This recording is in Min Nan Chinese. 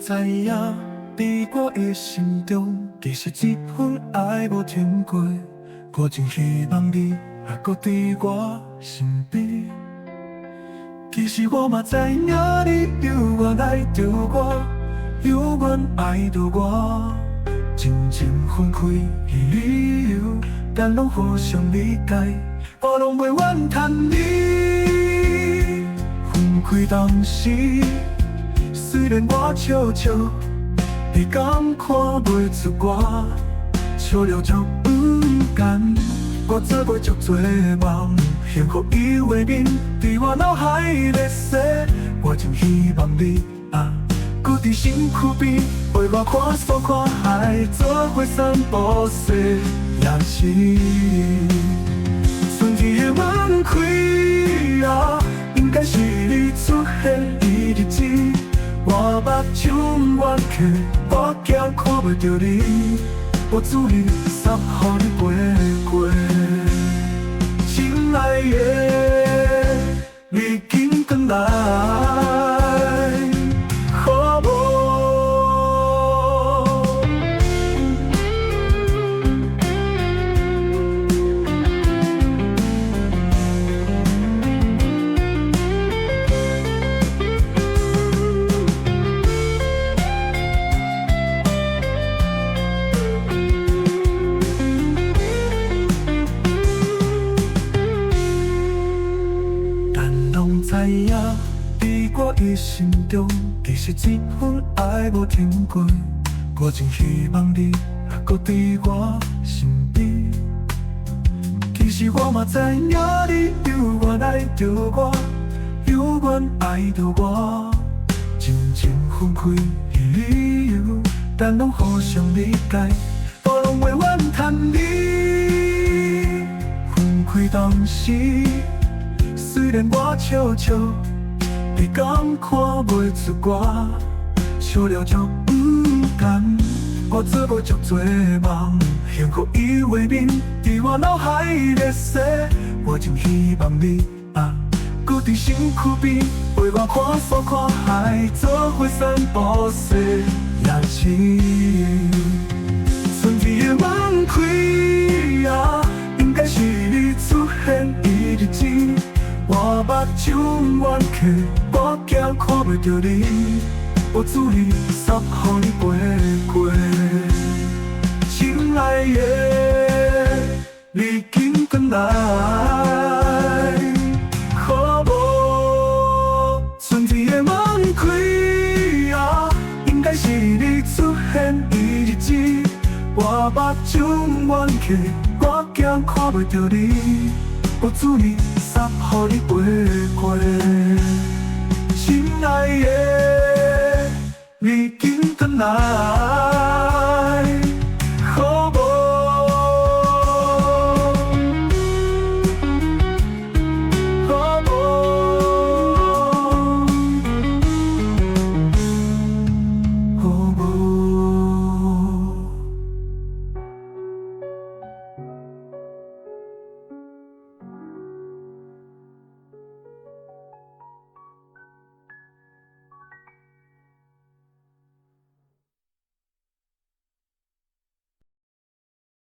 知影，佇我的心中，其實這份愛無停過。我真希望你猶閣佇我身邊。其實我嘛知影你永遠愛著我，永遠愛著我。真情分開的理由，咱攏互相理解，我攏袂怨嘆你。分開當時，雖然我笑笑，你敢看袂出我笑了足毋甘。我做過足濟夢，幸福的畫面佇我腦海咧踅。我真希望你猶閣佇身軀邊，陪我看山看海，做伙散步踅夜市。春天的門開啊，應該是你出現的日子。我目睭冤客，我驚看袂著你，無注意煞予你飛過。親愛的，你緊轉來，好無？咱攏知影，佇我的心中，其實這份愛無停過。我真希望你猶閣佇我身邊。其實我嘛知影你永遠愛著我，永遠愛著我。真情分開的理由，咱攏互相理解，我攏袂怨嘆你。分開當時，雖然我笑笑，你敢看袂出我笑了足毋甘。我做過足濟夢，幸福的畫面佇我腦海咧踅。我真希望你猶閣佇身軀邊，陪我看山看海，做伙散步踅夜市。春天的門開啊，應該是你出現的日子。我目睭冤客，我驚看袂著你，無注意煞予你飛過。親愛的，你緊轉來，好無？春天的門開啊，應該是你出現的日子。我目睭冤客，我驚看袂著你，無注意煞予你飛過。親愛的，你緊轉來。